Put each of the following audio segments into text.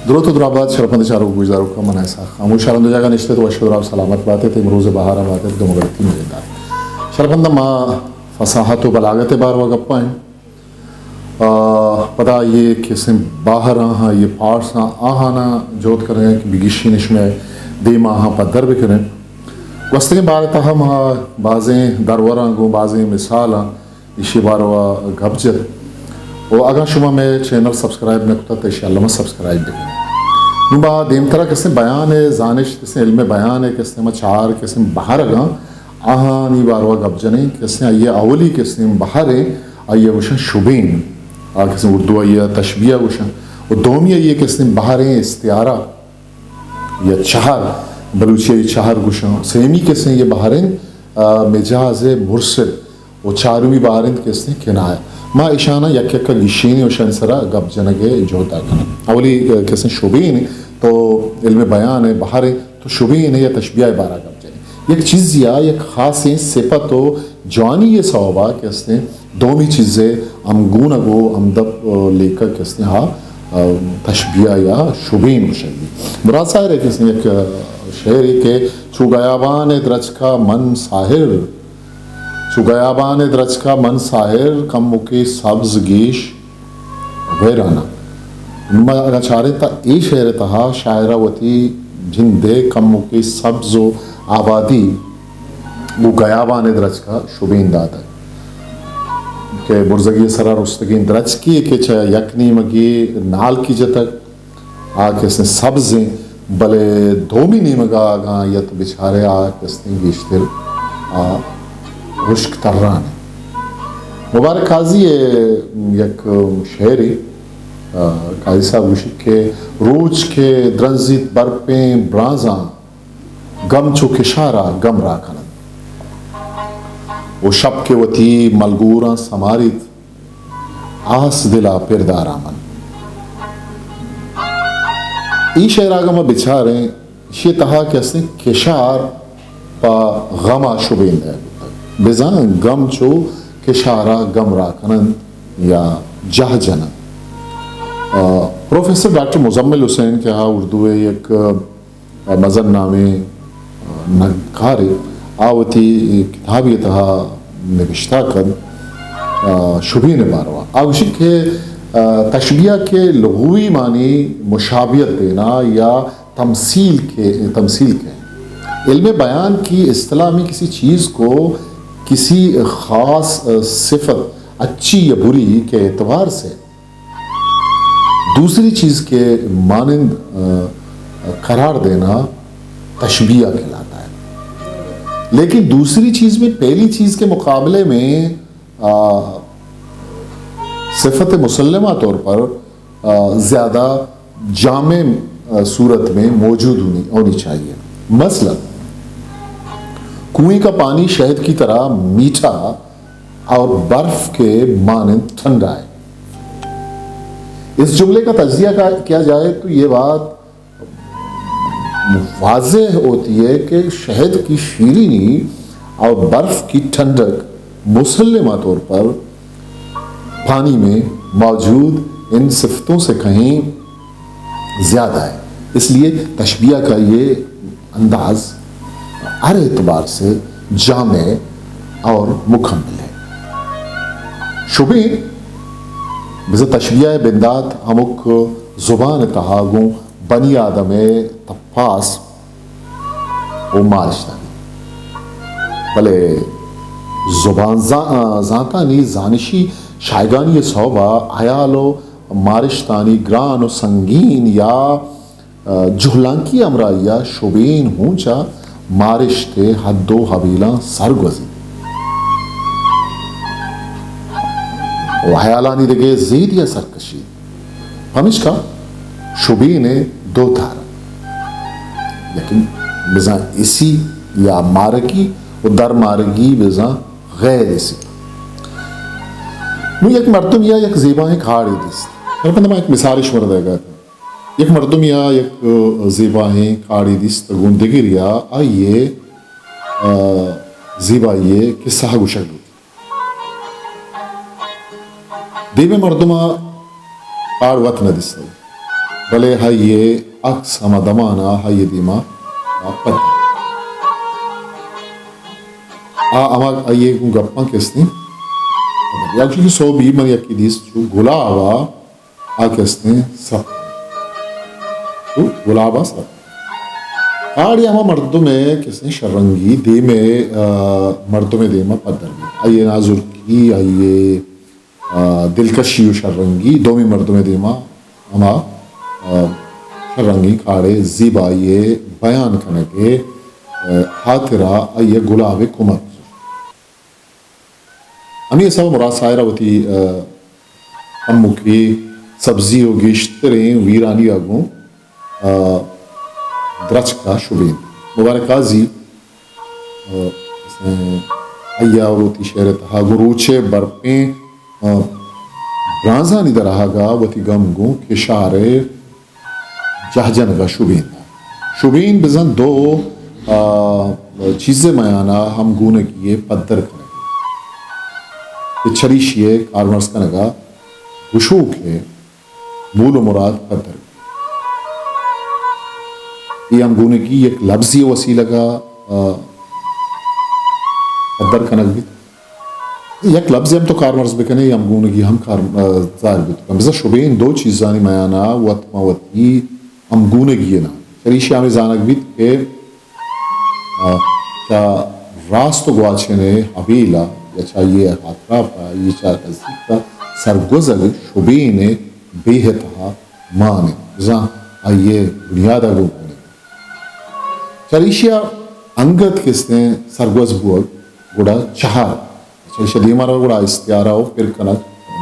دروت و درابات شرپند چاروک گوشداروکاں، من اسحاق خاموش ہر دو جاگہ نشتے تو وش و دراب سلامت باتے، تے امروز بہار باتے، دو مگرتی مزیدار۔ شرپند ما فصاحت و بلاغت باروا گپا ہیں۔ آ، پدا یہ کسیں بہر آہاں، یہ پارٹس آہاں، آہانا جہد کریں کہ بگشین شمے دیما آہاں پدر بکنیں۔ گوستگیں بار تہا ما بازیں دروران گوں بازیں مثالاں ایشی باروا گپ جت۔ و اگاں شما مئے چینل سبسکرائب نہ کتگ تو ایشی الما سبسکرائب بکنیں۔ نوں ما دیمترا کسیں بیان ءِ زانشت، کسیں علم بیان ءِ کسیں ما چار کسیں بہر اگاں آہانی باروا گپ جنیں، کسیں آئی اولی کسیں بہر ایں، آئی گوشن شبین، آ کسیں اردو آئی تشبیہ گوشن، و دومی آئی کسیں بہر ایں استعارہ۔ یا چہر، بلوچی ءَ چہر گوشاں۔ سیمی کسیں یہ بہر انت، آ، مجاز مرسل و چارمی بہر انت کسیں کنایہ۔ ما اشاناں یک یک گشینیں و اشانی سرا گپ جنگ ءِ جہد ءَ کناں۔ اولی، آ، کسیں شبین تو علم بیان ءِ بہر انت تو شبین یا تشبیہ ءِ بارا گپ جنیں۔ یک چیزی ءَ یک خاصیں صفت و جوانی ءِ سوبا کسیں دومی چیزے ہمگونگ و ہمدپ، آ، لیکہ کسیں ہا، آ، تشبیہ یا شبین گوشگ بیت۔ مراد ساحر ءِ کسیں یک، آ، شعرے کہ چو گیابان درچکا من ساحر، چو گیابان درچکا من ساحر، کمکے سبز گیش ویراناں۔ ما اگاں چاریں تا اے شعر ءِ تہا شاعر ءَ وتی جند ءِ کمکے سبز و آبادی گوں گیابان ءِ درچک ءَ شبین داتگ کہ برزگی ءِ سرا رستگیں درچکے کہ چہ یک نیمگے نالکی جتگ، آ کسیں سبزیں، بلے دومی نیمگ ءَ اگاں آئی ءَ تو بچارے آ کسیں گیشتر آ ہشک تران انت۔ مبارک قاضی ءِ یک شعرے، آ، قاضی صاحب گوشی کہ روچ کہ درنزیت برپیں برانزاں، گم چو کشارا گم را کننت۔ و شپ کہ وتی ملگوراں سماریت، آس دلا پر داراں من۔ ای شعر اگاں ما بچاریں، ایشی تہا کہ استیں کشار پہ غم ءَ شبین دئیگ بوتگ۔ بزاں گم چو کشار ءَ گم را کننت یا جہ جننت۔ آ، پروفیسر ڈاکٹر مزمل حسین کہ آ اردو ءِ یک، آ، مزن نامیں، آ، نگدکارے، آ وتی کتابے تہا نبشتہ کنت، آ، شبین ءِ باروا۔ آ گوشی کہ، آ، تشبیہ کے لغوی معنی مشابہت دینا یا تمثیل کے، تمثیل کہیں۔ علم بیان کی اصطلاح میں کسی چیز کو کسی خاص، آ، صفت، اچھی یا بری کے اعتبار سے دوسری چیز کے مانند، آ، قرار دینا تشبیہ کہلاتا ہے۔ لیکن دوسری چیز میں پہلی چیز کے مقابلے میں، آ، صفت مسلمہ طور پر، آ، زیادہ جامع، آ، صورت میں موجود ہونی، ہونی چاہیے۔ مثلاً، کنویں کا پانی شہد کی طرح میٹھا اور برف کے مانند ٹھنڈا ہے۔ اس جملے کا تجزیہ کا، کیا جائے تو یہ بات واضح ہوتی ہے کہ شہد کی شیرینی اور برف کی ٹھنڈک مسلمہ طور پر پانی میں موجود ان صفتوں سے کہیں زیادہ ہے، اس لیے تشبیہ کا یہ انداز ہر اعتبار سے جامع اور مکمل ہے۔ شبین بزاں تشبیہ ءِ بندات ہمک زبان ءِ تہا گوں بنی آدم ءِ تپاس و مارشتانی، بلے زبان زا-، زانتانی زانشی شایگانی ءِ سوب ءَ ہیال و مارشتانی گران و سنگین یا، آ، جہلانکی ہمراہی ءَ شبین ہوں چہ مارشت ءِ حد و حویلاں سر گوزیت و ہیالانی دگہ زیدی ءَ سر کشیت۔ پمیشکا شبین ءِ دو تہر انت، یکے بزاں حسی یا مارگی و درمارگی بزاں غیر حسی۔ نوں یک مردمے ءَ یک زیباہیں کاڑے دیست۔ ہر پند ما یک مثالے شمارا دئیگ ءَ اتاں۔ یک مردمے ءَ یک، آ، زیباہیں کاڑے دیست، گوں دگرے ءَ آئی ءِ، آ، زیبائی ءِ کسہ گوشگ لوٹیت۔ دیمے مردم ءَ کاڑ وت نہ دیستگ۔ بلے آئی ءِ عکس ہما دمان ءَ آئی ءِ دیما آ پد۔ آ ہما آئی ءِ گوں گپاں کہ استیں۔ یا چو کہ سہبی من یکے دیست چو گلاب ءَ آ کہ استیں سرپ۔ چو گلاب ءَ سرپ۔ کاڑے ہما مردم ءِ کہ استیں شررنگی دیم ءَ، آ، مردم ءِ دیما پدر بیت۔ آئی ءِ نازرکی، آئی ءِ آ، دلکشی و شررنگی دومی مردم ءِ دیما ہما، آ، شررنگیں کاڑ ءِ زیبائی ءِ بیان کنگ ءِ، آ، ہاترا آئی ءَ گلاب ءِ کمک۔ ہمے حساب ءَ مراد ساحر ءَ وتی، آ، کمکے سبزی و گیشتریں ویرانی ءَ گوں آ، درچک ءَ شبین۔ مبارک قاضی، آ، آئی ءَ وتی شعر ءِ تہا گوں روچ ءِ برپیں، آ، برانزانی در آہگ ءَ وتی گم گوں کشار ءِ جہ جنگ ءَ شبین دات۔ شبین بزاں دو، آ، چیز ءِ میان ءَ ہمگونگی ءِ پدر کنگ ءَ، کہ چریشی ءِ کارمرز کنگ ءَ گشوک ءِ مول و مراد پدر بیت۔ اے ہمگونگی یک لبزی وسیلگ ءَ، آ، پدر کنگ بیت۔ یک لبزے ہم تو کارمرز بکنے، اے ہمگونگی ہم کار، آ، ظاہر بیت۔ بزاں شبین دو چیزانی میان ءَ وت ماں وتی ہمگونگی ءِ نام۔ چریشی ءَ ہمے زانگ بیت کہ آ، چہ راست و گواچن ءِ حویل ءَ یا چہ آئی ءِ ہاتراپ ءَ، آئی ءِ چہ نزیک ءَ سرگوزگ شبین ءِ بیہ ءِ تہا مان انت، بزاں آئی ءِ بنیاد ءَ گوں گون انت۔ چریشی ءَ انگت کہ استیں سرگوز بوگ گڑا چہار چہ ایشی ءَ دیما روگ گڑا استعارہ و پر کنگ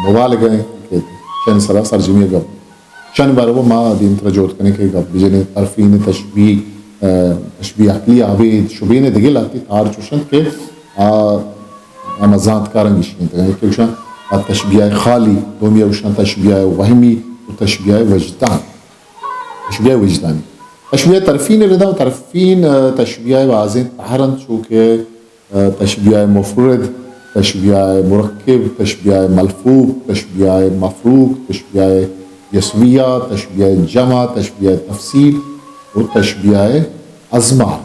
مبالغہ انت کہ شانی سرا سرجمی ءَ گپ۔ شانی بارو ءَ ما دیمترا جہد کنیں کہ گپ بجنیں۔ طرفین تشبیہ، آ، تشبیہ عقلی ءَ ابید شبین ءِ دگہ لہتے تہار چوش انت کہ آ، ہما زانتکاراں گیشینتگ انت۔ یکے گوشاں آ تشبیہ خالی، دومی ءَ گوشاں تشبیہ وہمی و تشبیہ وجدان، تشبیہ وجدانی۔ تشبیہ طرفین ءِ ردا و طرفین، آ، تشبیہ بازیں تہر انت، چو کہ تشبیہ مفرد، تشبیہ مرکب، تشبیہ ملفوف، تشبیہ مفروق، تشبیہ یسویہ، تشبیہ جمع، تشبیہ تفصیل و تشبیہ اضمار۔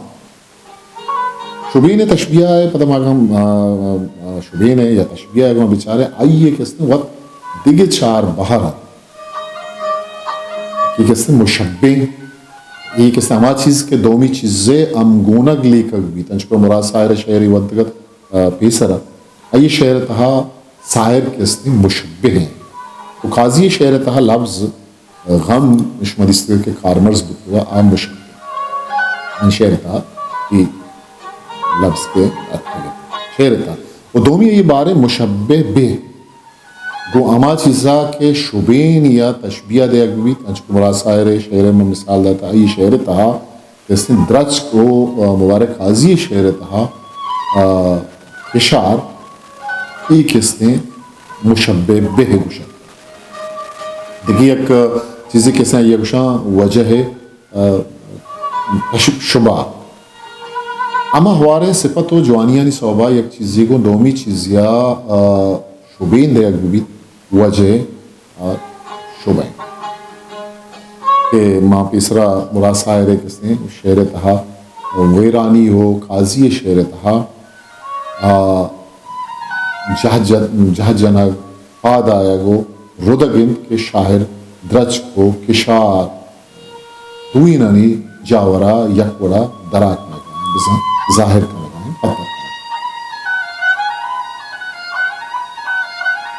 شبین تشبیہ ءَ پدا ما اگاں، آ، آ، شبین ءَ یا تشبیہ ءَ اگاں بچاریں، آئی ءِ کہ استیں وت دگہ چار بہر انت۔ اے کہ استیں مشبہ، اے کہ استیں ہما چیز کہ دومی چیز ءِ ہمگونگ لیکگ بیت، انچو کہ مراد ساحر ءِ شعرے ونتگ ات، آ، پیسر ءَ۔ آئی ءِ شعر ءِ تہا ساحر کہ استیں مشبہ انت۔ و قاضی ءِ شعر ءِ تہا لبز، آ، غم شما دیستگ کہ کارمرز بوتگ ءُ آ مشبہ انت۔ شعر ءِ تہا اے لبز کہ اتکگ انت۔ شعر ءِ تہا۔ و دومی اے باریں مشبہ بہ۔ گوں ہما چیزا کہ شبین یا تشبیہ دیگ بیت، انچو کہ مراد ساحر ءِ شعر ءَ من مثال داتا، آئی شعر ءِ تہا کہ استیں درچک و، آ، مبارک قاضی ءِ شعر ءِ تہا، آ، اشار، اے کہ استیں مشبہ بہ گوشنت۔ دگہ یک چیزے کہ استیں آئی گوشاں وجہ ءِ آ، تش-، شبہ۔ ہما ہواریں صفت و جوانیانی سوبا یک چیزے گوں دومی چیزیا، آ، شبین دیگ ببیت، وجہ، آ، شبہ انت۔ کہ ما پیسرا مراد ساحر ءِ کہ استیں شعر ءِ تہا ویرانی و قاضی ءِ شعر ءِ تہا، آ، جہ جن-، جہ جنگ، پاد آیگ و ردگ انت کہ شاعر درچک و کشار دوئینانی جاورا یک وڑا درا کنگا انت، بزاں ظاہر کنگا انت، پدر کنگا انت۔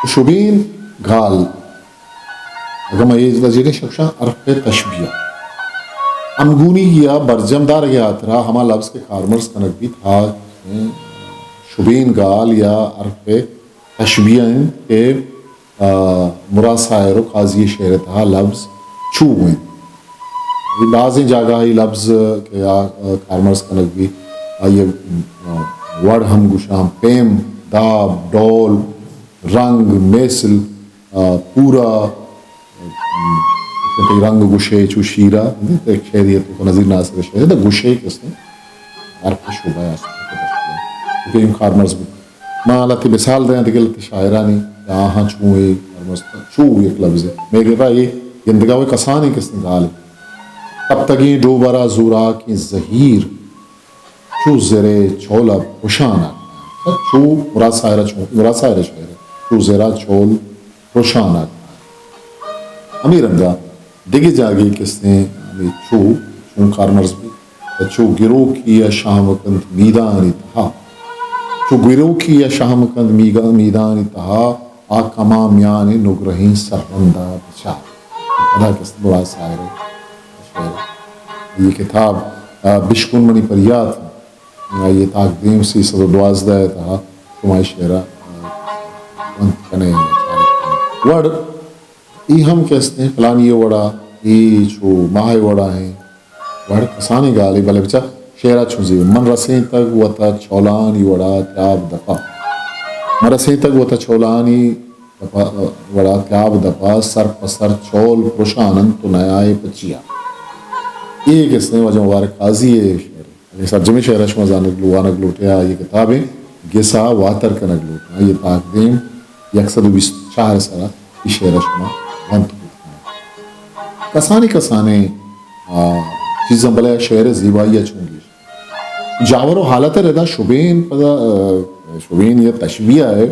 شبین گال، اگاں ما اے لجگیں شخصاں حرف تشبیہ، ہمگونی یا برجم دارگ ءِ ہاترا ہما لبز کہ کارمرز کنگ بیت، آ شبین گال یا حرف تشبیہ انت کہ، آ، مراد ساحر و قاضی ءِ شعر ءِ تہا لبز چو انت۔ اے بازیں جاگہ ءَ اے لبز کہ آ، آ، کارمرز کنگ بیت، آئی ءِ، آ، وڑ ہم گوشاں، پیم، داب، ڈول، رنگ، مثل، آ، پورا، تئی رنگ گوشے چو شیرا، یک شعرے ات نذیر ناصر ءِ شعر ءَ، دا گوشے کہ استیں حرف شبہ است، کہ اے کارمرز بوت۔ ما لہتے مثال دیاں دگہ لہتے شاعرانی، آہاں چوں اے کارمرز چو یک لبزے۔ مئے کرا اے گندگا وے کسانیں کسیں گالے۔ تپتگیں ڈوبرا زوراکیں زہیر، چو زرے چولا پرشانا۔ چو مراد ساحرہ چون، مراد ساحرہ شعر۔ چو زرا چول پرشانا۔ ہمے رنگا دگہ جاگہے کسیں ہمے چو، چون کارمرز بی، چو گروکی ء شہم کنت میدانی تہا۔ چو گروکی ء شہم کنت میگا-، میدانی تہا، آ کما میان نگرہیں سربندا بچار۔ ادا کسیں مراد ساحرہ شعر۔ یہ کتاب، آ، بشکن منی پریات، آ، یہ تاکدیم سیصد و دوازدہ ء تہا شما شعر، آ، ونت کنے۔ وڑ ای ہم کہ استیں، پلانی ء وڑا، ای چو ماہ ء وڑا ہیں۔ وڑ کسانیں گالے، بلے بچا شعرا چون زیب۔ من رسینتگ وتا چولانی وڑا تیاب دپا۔ من رسینتگ وتا چولانی دپا، وڑا تیاب دپا، سر پہ سر چول پرشان انت تو نیائے پچیا۔ ای کسیں واجہ مبارک قاضی ء شعر۔ اگاں سرجمیں شعر ء شما زانگ لو-، وانگ لوٹے، آ یہ کتابیں گسا واتر کنگ لوٹ۔ آ یہ تاکدیم یک سد و بیست و چار سرا یہ شعر ء شما ونت کت۔ کسانیں کسانیں، آ، چیزاں بلے شعر ء زیبائی ء چون گیش۔ جاور و حالت ء ردا شبین پدا، آ، شبین یا تشبیہ ء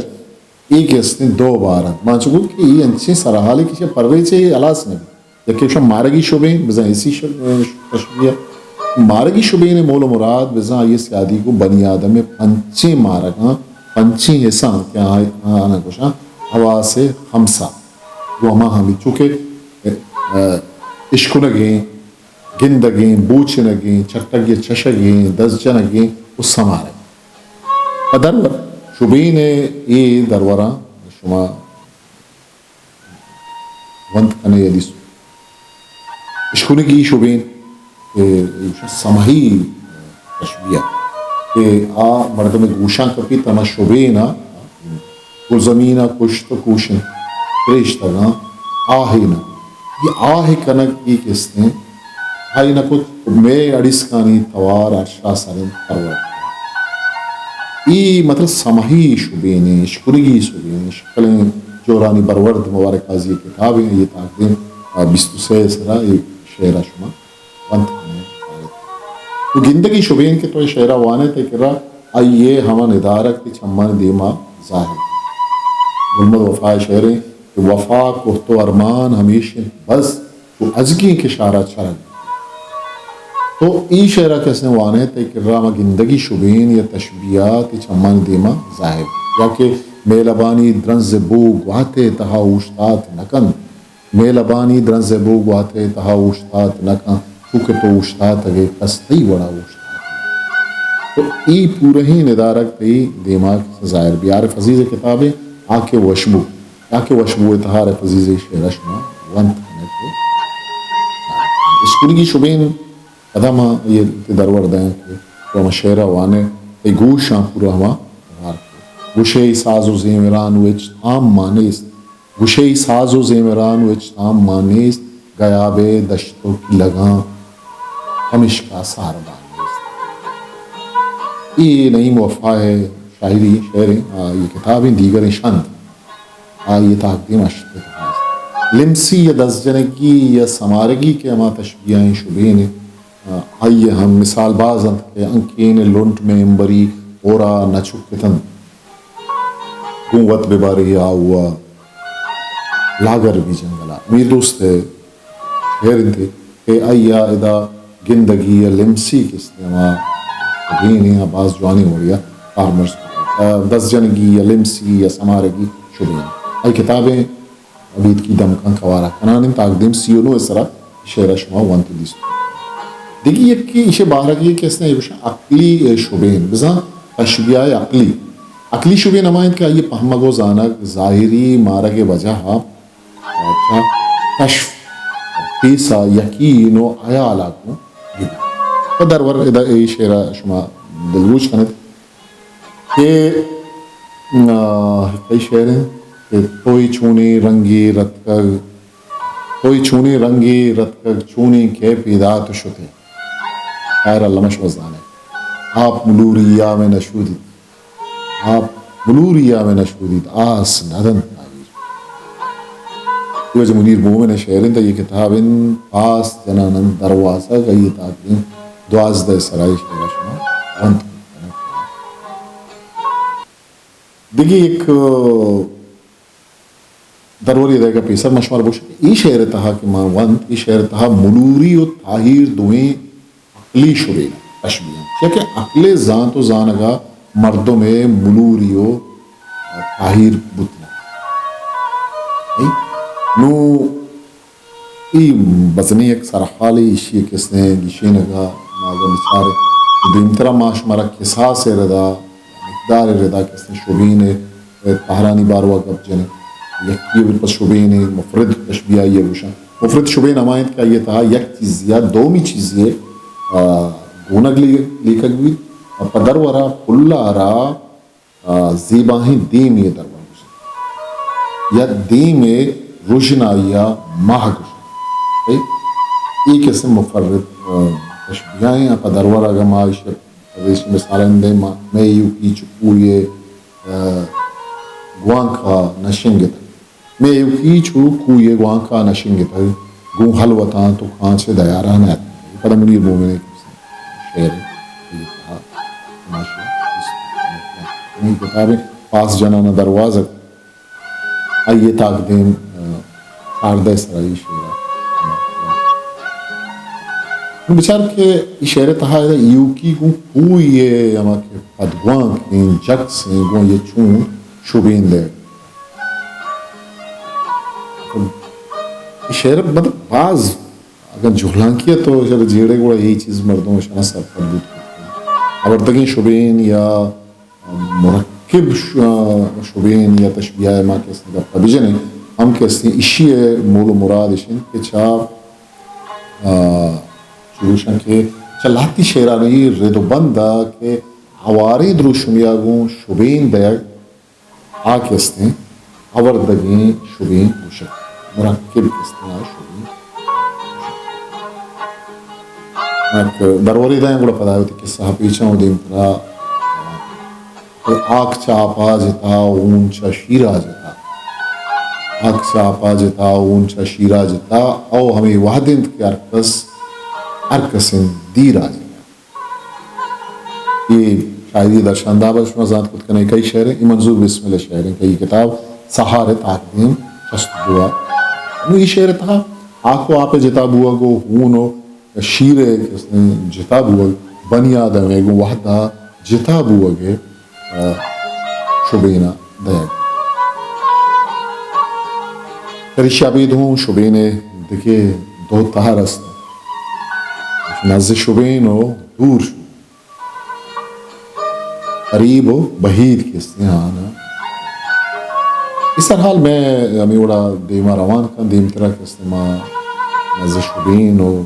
اے کہ استیں دو بار انت۔ ما چو گوت کہ اے انچیں سرحالے کہ چہ پرے چہ اے ہلاس نہ بیت۔ یکے گوشاں مارگی شبین، بزاں ایسی شب-، تشبیہ۔ مارگی شبین ء مول و مراد بزاں آئی ء سیادی گوں بنی آدم ء پنچیں مارگاں، پنچیں حصاں کہ آ-، آناں گوشاں حواس خمسہ۔ گوں ہما ہمے چونکہ، ا، ا، اشکنگیں، گندگیں، بوچنگیں، چٹگ ء چشگیں، دزجنگیں و سمارگیں۔ پہ درور، شبین ء اے دروراں شما ونت کنے یا دیست۔ اشکنگی شبین، کہ سمہی تشبیہ، کہ آ مردم گوشاں کپیت، ہما شبین ء گلزمین ء کشت و کوشن پریشتگاں آہے نہ۔ یہ آہ کنگ ای کستیں، آئی نہ کت مے اڑیسکانی توار ارشا سرن پرورد۔ ای مطلب سمہی شبینیں، اشکنگی شبینیں، شکلیں جورانی برورد مبارک قاضی کتابیں، یہ تاکدیم، آ، بیست و سہ سرا یہ شعرا شما ونت کنیں۔ تو گندگی شبین کہ تو یہ شعرا وانے تے کرا، آئیے ہما ندارگ تے چمانی دیما ظاہر۔ گلمد وفا شعریں کہ وفا کرت و ارمان ہمیش انت بس، چو ازگیں کشارا چرگ۔ تو ای شعرا کسیں وانے تے کرا ہما گندگی شبین یا تشبیہات چمانی دیما ظاہر۔ یا کہ مہلبانی درنز بو گواتے تہا اوشتات نہ کنت۔ مہلبانی درنز بو گواتے تہا اوشتات نہ کنت، چونکہ تو اوشتاتگے کس تئی وڑا اوشتات۔ تو ای پورہیں ندارگ تئی دیما ظاہر بی۔ عارف عزیز کتابے آ کہ وشبو، آ کہ وشبو تہا عارف عزیز شعرا شما ونت کنگ۔ اشکنگی شبین پدا ما یہ درور دیں کہ تو ہما شعرا وانے، تئی گوشاں پورا ہما توار کو۔ گوشے ساز و زیمران و ہچ تام ما نیست۔ گوشے ساز و زیمران و ہچ تام ما نیست، گیابے دشت و کلگاں پمشکا ساربان نیست۔ اے نعیم وفا ء شاعری شعریں، آ، یہ کتابیں دیگریں شند، آ، یہ تاکدیم اشت۔ لمسی یا دزجنگی یا سمارگی کہ ہما تشبیہائیں شبین، آ، آئی ء ہم مثال باز انت کہ انکین لنٹ مئے امبری ہورا نہ چکتنت۔ گوں وت ببارے آہوا لاگر بی جنگلا۔ میر دوست ء شعر انت کہ آئی ء ادا گندگی ء لمسی کستے ہما شبین ء باز جوانیں وڑے ء کارمرز کتگ۔ دزجنگی ء لمسی ء سمارگی شبین۔ آئی کتابیں ابیتکی دمکاں کوارا کنان انت۔ تاکدیم سی و نو ء سرا شعر ء شما ونت دیست۔ دگہ یکے ایشی بارگی کہ استیں، ایشی عقلی شبین، بزاں تشبیہ عقلی۔ عقلی شبین ہما انت کہ آئی پہمگ و زانگ ظاہری مارگ وجہ ء چہ کشف، پیسا یقین و حیال ء گوں ببی۔ پہ درور ادا اے شعر ء شما دلگوش کنت۔ کہ، آ، کئی شعر انت کہ توئی چونیں رنگے رتکگ، توئی چونیں رنگے رتکگ، چونیں کیپے دات و شتے۔ خیر اللہ مش بزانے۔ آپ ملوری یا میں نشودیت۔ آپ ملوری یا میں نشودیت۔ آس ندنت ناہیر۔ واجہ منیر مومن ءِ شعر انت، اے کتاب انت پاس جنان انت دروازگ، اے تاکدیم دوازدہ ءِ سرا اے شعر ءَ شما وانت کنگ۔ دگہ یک، آ، درورے دئیگ ءَ پیسر من شمارا بگوشاں کہ اے شعر ءِ تہا کہ ما وانت، اے شعر ءِ تہا ملوری و تاہیر دوئیں عقلی شبین تشبیہ انت، چیا کہ عقل ءِ زانت و زانگ ءَ مردم ءِ ملوری و تاہیر بوت نہ کنت۔ نوں اے مزنیں یک سرحالے، ایشی ءِ کسیں گیشینگ ءَ ما اگاں بچاریں، دیمترا ما شمارا کساس ءِ ردا، مقدار ءِ ردا کسیں شبین ءِ تہرانی باروا گپ جنیں۔ یکی ءَ پس شبین ءِ مفرد تشبیہ آئی ءَ گوشاں۔ مفرد شبین ہما انت کہ آئی ءِ تہا یک چیزے یا دومی چیزے، آ، گونگ لی-، لیکگ بیت، پہ درور ءَ پل ءَ را آ، زیباہیں دیمے ءِ درور گوشنت، یا دیم ءِ رژنائی ءَ ماہ گوشنت۔ اے، اے قسم مفرد، آ، تشبیہ ایں۔ پہ درور اگاں ما ایشی ءَ پدیشی مثال دیں، ما، مئے ایوکی چو کوہے، آ، گوانک ءَ نشنگتگ۔ مئے ایوکی چو کوہے گوانک ءَ نشنگتگ، گوں ہلوتاں تو کانچ ءِ دیارا نہ اتکگ۔ پدا منیر مومن ءِ شعر ءِ تہا تماشا است۔ اے کتاب ءِ پاس جنان ءَ دروازگ، آئی ءِ تاکدیم، آ، چاردہ ءِ سرا اے شعر ءَ۔ بچار کہ اے شعر ءِ تہا ایوکی گوں کوہے ءِ ہما کہ پدگوانکیں جکسیں گوں اے چون شبین دئیگ۔ اے شعر مطلب باز اگاں جہلانکی ءَ تو شر جیڑے گڑا اے چیز مردم اشانا سرپد بوت کرت۔ آوردگیں شبین یا مرکب ش-، شبین یا تشبیہ ءِ ما کہ استیں گپ ءَ بجنیں، ہم کہ استیں ایشی ءِ مول و مراد اش انت کہ چا، آ، چو گوشاں کہ چا لہتی شعرانی رد و بند ءَ کہ ہواریں دروشمے ءَ گوں شبین دئیگ، آ کہ استیں آوردگیں شبین گوشگ، مرکب کہ استیں آ شبین۔ یک درورے دائیں گڑا پدا وتی قصہ ءَ پیچاں و دیمترا۔ آک چہ آپا جتا و ہون چہ شیرا جتا۔ آک چہ آپا جتا و ہون چہ شیرا جتا، او ہمے وہد انت کہ ہر کس، ہر کس انت دیرا جتا۔ اے شاعری درشانداب ءَ شما زانت کت کنے کئی شعر ایں؟ اے منظور بسمل ءِ شعر ایں، کئی کتاب سہار ءِ تاکدیم شست و دو ءَ۔ نوں اے شعر ءِ تہا آک و آپ ءِ جتا بوگ و ہون و شیر ءِ جتا بوگ، بنی آدم ءِ گوں وہد ءَ جتا بوگ ءِ، آ، شبین ءَ دئیگ۔ پریشی ابید ہوں شبین ءِ دگہ دو تہر است۔ نزد شبین و دور شبین۔ قریب و بعید کہ استیں آنا۔ اے سرحال مئے ہمے وڑا دیما روان کن، دیمترا کہ استیں ما نزد شبین و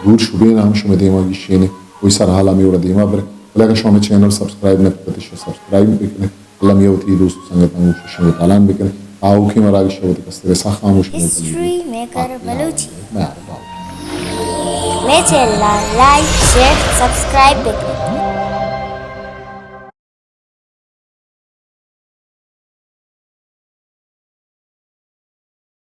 دور شبین ہم شمئے دیما گیشینیں۔ کوئی سرحال ہمے وڑا دیما بریں۔ بلے اگاں شما مئے چینل سبسکرائب نہ کتگ، ایشی سبسکرائب بکنے۔ الم ءَ وتی دوست و سنگتاں گوں شنگ و تالان بکن۔ آؤکیں مراگش ءَ وتی کستر ءَ ساہ خاموش بکن۔ ہسٹری میکر بلوچی۔ مئے چینل ءَ لائک، شیئر، سبسکرائب بکن۔